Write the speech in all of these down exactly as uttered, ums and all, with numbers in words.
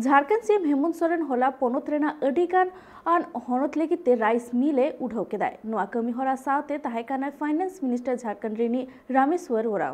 ᱡᱷᱟᱲᱠᱷᱚᱸᱰ ᱥᱤ ᱮᱢ ᱦᱮᱢᱚᱱᱛ ᱥᱚᱨᱮᱱ ᱦᱚᱞᱟ ᱯᱚᱱᱚᱛ ᱨᱮᱱᱟᱜ ᱟᱹᱰᱤ ᱜᱟᱱ ᱟᱱ ᱦᱚᱱᱚᱛ ᱞᱟᱹᱜᱤᱫ ᱛᱮ ᱨᱟᱭᱤᱥ ᱢᱤᱞ ᱮ ᱩᱰᱷᱟᱹᱣ ᱠᱮᱫᱟᱭ᱾ ᱱᱚᱣᱟ ᱠᱟᱹᱢᱤ ᱦᱚᱨᱟ ᱥᱟᱶᱛᱮ ᱛᱟᱦᱮᱸ ᱠᱟᱱᱟᱭ ᱯᱷᱟᱭᱱᱟᱱᱥ ᱢᱤᱱᱤᱥᱴᱟᱨ ᱡᱷᱟᱲᱠᱷᱚᱸᱰ ᱨᱤᱱᱤᱡ ᱨᱟᱢᱮᱥᱣᱚᱨ ᱳᱨᱟᱣ᱾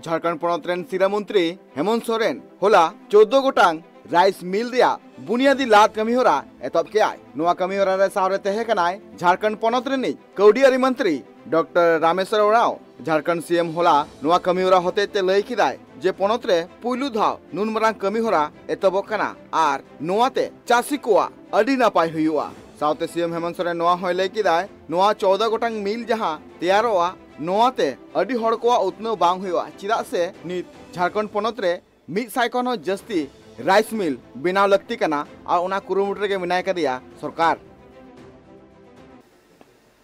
ᱡᱷᱟᱲᱠᱷᱚᱸᱰ ᱯᱚᱱᱚᱛ ᱨᱮᱱ ᱥᱤᱨᱟᱹ ᱢᱚᱱᱛᱨᱤ ᱦᱮᱢᱚᱱᱛ ᱥᱚᱨᱮᱱ ᱦᱚᱞᱟ ᱪᱳᱫᱽᱫᱳ ᱜᱚᱴᱟᱝ ᱨᱟᱭᱤᱥ ᱢᱤᱞ ᱨᱮᱭᱟᱜ ᱵᱩᱱᱤᱭᱟᱫᱤ ᱞᱟᱫ ᱠᱟᱹᱢᱤ ᱦᱚᱨᱟ ᱮᱛᱚᱦᱚᱵ ᱠᱮᱫᱟᱭ᱾ ᱱᱚᱣᱟ ᱠᱟᱹᱢᱤ ᱦᱚᱨᱟ ᱨᱮ ᱥᱟᱶ ᱨᱮ ᱛᱟᱦᱮᱸ ᱠᱟᱱᱟᱭ ᱡᱷᱟᱲᱠᱷᱚᱸᱰ ᱯᱚᱱᱚᱛ ᱨᱤᱱᱤᱡ ᱠᱟᱹᱣᱰᱤ ᱟᱹᱨᱤ ᱢᱚᱱᱛᱨᱤ ᱰᱚᱠᱴᱚᱨ ᱨᱟᱢᱮᱥᱣᱚᱨ ᱳᱨᱟᱣ᱾ ᱡᱷᱟᱲᱠᱷᱚᱸᱰ ᱥᱤ ᱮᱢ ᱦᱚᱞᱟ ᱱᱚᱣᱟ ᱠᱟᱹᱢᱤ ᱦᱚᱨᱟ ᱦᱚᱛᱮᱡ ᱛᱮ ᱞᱟᱹᱭ ᱠᱮᱫᱟᱭ ᱡᱮ ᱯᱚᱱᱚᱛ ᱨᱮ ᱯᱩᱭᱞᱩ ᱫᱷᱟᱣ ᱱᱩᱱ ᱢᱟᱨᱟᱝ ᱠᱟᱹᱢᱤ ᱦᱚᱨᱟ ᱮᱛᱚᱦᱚᱵᱚᱜ ᱠᱟᱱᱟ ᱟᱨ ᱱᱚᱣᱟ ᱛᱮ ᱪᱟᱹᱥᱤ ᱠᱚᱣᱟᱜ ᱟᱹᱰᱤ ᱱᱟᱯᱟᱭ ᱦᱩᱭᱩᱜᱼᱟ᱾ ᱥᱟᱶᱛᱮ ᱥᱤ ᱮᱢ ᱦᱮᱢᱚᱱᱛ ᱥᱚᱨᱮᱱ ᱱᱚᱣᱟ ᱦᱚᱸᱭ ᱞᱟᱹᱭ ᱠᱮᱫᱟᱭ, ᱱᱚᱣᱟ ᱪᱳᱣᱫᱟ ᱜᱚᱴᱟᱝ ᱢᱤᱞ ᱡᱟᱦᱟᱸ ᱛᱮᱭᱟᱨᱚᱜᱼᱟ, ᱱᱚᱣᱟ ᱛᱮ ᱟᱹᱰᱤ ᱦᱚᱲ ᱠᱚᱣᱟᱜ ᱩᱛᱱᱟᱹᱣ ᱵᱟᱝ ᱦᱩᱭᱩᱜᱼᱟ, ᱪᱮᱫᱟᱜ ᱥᱮ ᱱᱤᱛ ᱡᱷᱟᱲᱠᱷᱚᱸᱰ ᱯᱚᱱᱚᱛ ᱨᱮ ᱢᱤᱫ ᱥᱟᱭ ᱠᱷᱚᱱ ᱦᱚᱸ ᱡᱟᱹᱥᱛᱤ ᱨᱟᱭᱤᱥ ᱢᱤᱞ ᱵᱮᱱᱟᱣ ᱞᱟᱹᱠᱛᱤ ᱠᱟᱱᱟ ᱟᱨ ᱚᱱᱟ ᱠᱩᱨᱩᱢᱩᱴᱩ ᱨᱮᱜᱮ ᱢᱮᱱᱟᱭ ᱠᱟᱫᱮᱭᱟ ᱥᱚᱨᱠᱟᱨ᱾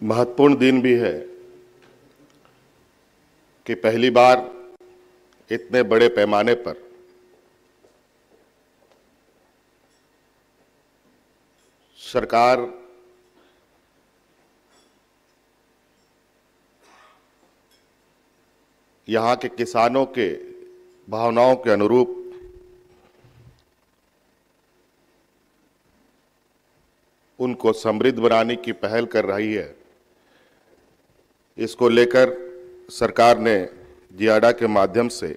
महत्वपूर्ण दिन भी है कि पहली बार इतने बड़े पैमाने पर सरकार यहाँ के किसानों के भावनाओं के अनुरूप उनको समृद्ध बनाने की पहल कर रही है। इसको लेकर सरकार ने जियाडा के माध्यम से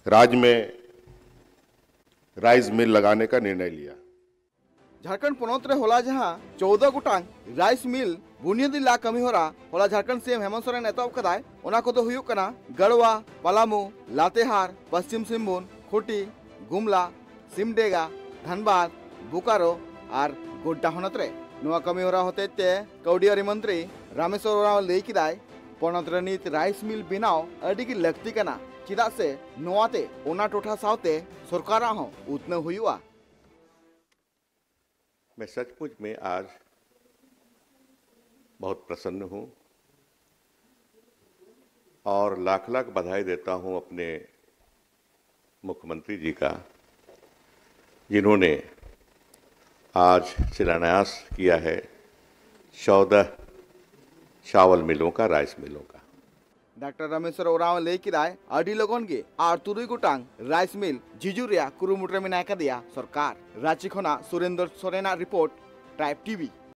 राज्य में राइस मिल लगाने का निर्णय लिया। ᱡᱷᱟᱲᱠᱷᱚᱸᱰ ᱯᱚᱱᱚᱛ ᱨᱮ ᱦᱚᱞᱟ ᱡᱟᱦᱟᱸ ᱪᱳᱣᱫᱟ ᱜᱚᱴᱟᱝ ᱨᱟᱭᱤᱥ ᱢᱤᱞ ᱵᱩᱱᱤᱭᱟᱹᱫᱤ ᱞᱟ ᱠᱟᱹᱢᱤ ᱦᱚᱨᱟ ᱦᱚᱞᱟ ᱡᱷᱟᱲᱠᱷᱚᱸᱰ ᱥᱤ ᱮᱢ ᱦᱮᱢᱚᱱᱛ ᱥᱚᱨᱮᱱ ᱮᱛᱚᱦᱚᱵ ᱠᱟᱫᱟᱭ, ᱚᱱᱟ ᱠᱚᱫᱚ ᱦᱩᱭᱩᱜ ᱠᱟᱱᱟ ᱜᱟᱲᱣᱟ, ᱯᱟᱞᱟᱢᱩ, ᱞᱟᱛᱮᱦᱟᱨ, ᱯᱚᱥᱪᱤᱢ ᱥᱤᱝᱵᱷᱩᱢ, ᱠᱷᱩᱸᱴᱤ, ᱜᱩᱢᱞᱟ, ᱥᱤᱢᱰᱮᱜᱟ, ᱫᱷᱟᱱᱵᱟᱫᱽ, ᱵᱳᱠᱟᱨᱳ ᱟᱨ ᱜᱳᱰᱰᱟ ᱦᱚᱱᱚᱛ ᱨᱮ᱾ ᱱᱚᱣᱟ ᱠᱟᱹᱢᱤ ᱦᱚᱨᱟ ᱦᱚᱛᱮᱡ ᱛᱮ ᱠᱟᱹᱣᱰᱤ ᱟᱹᱨᱤ ᱢᱚᱱᱛᱨᱤ ᱨᱟᱢᱮᱥᱣᱚᱨ ᱳᱨᱟᱸᱣ ᱞᱟᱹᱭ ᱠᱮᱫᱟᱭ, ᱯᱚᱱᱚᱛ ᱨᱮ ᱱᱤᱛ ᱨᱟᱭᱤᱥ ᱢᱤᱞ ᱵᱮᱱᱟᱣ ᱟᱹᱰᱤ ᱜᱮ ᱞᱟᱹᱠᱛᱤ ᱠᱟᱱᱟ, ᱪᱮᱫᱟᱜ ᱥᱮ ᱱᱚᱣᱟ ᱛᱮ ᱚᱱᱟ ᱴᱚᱴᱷᱟ ᱥᱟᱶᱛᱮ ᱥᱚᱨᱠᱟᱨᱟᱜ ᱦᱚᱸ ᱩᱛᱱᱟᱹᱣ ᱦᱩᱭᱩᱜᱼᱟ᱾ मैं सचमुच में आज बहुत प्रसन्न हूँ और लाख लाख बधाई देता हूँ अपने मुख्यमंत्री जी का, जिन्होंने आज शिलान्यास किया है चौदह चावल मिलों का, राइस मिलों का। ᱰᱟᱠᱛᱟᱨ ᱨᱟᱢᱮᱥᱣᱚᱨ ᱳᱨᱟᱸᱣ ᱞᱟᱹᱭ ᱠᱮᱫᱟᱭ, ᱟᱹᱰᱤ ᱞᱚᱜᱚᱱ ᱜᱮ ᱟᱨ ᱛᱩᱨᱩᱭ ᱜᱚᱴᱟᱝ ᱨᱟᱭᱤᱥ ᱢᱤᱞ ᱡᱷᱤᱡᱩᱜ ᱨᱮᱭᱟᱜ ᱠᱩᱨᱩᱢᱩᱴᱩ ᱨᱮ ᱢᱮᱱᱟᱭ ᱠᱟᱫᱮᱭᱟ ᱥᱚᱨᱠᱟᱨ᱾ ᱨᱟᱸᱪᱤ ᱠᱷᱚᱱᱟᱜ ᱥᱩᱨᱮᱱᱫᱨᱚ ᱥᱚᱨᱮᱱᱟᱜ ᱨᱤᱯᱳᱨᱴ, ᱴᱨᱟᱭᱤᱵᱽ ᱴᱤᱵᱷᱤ᱾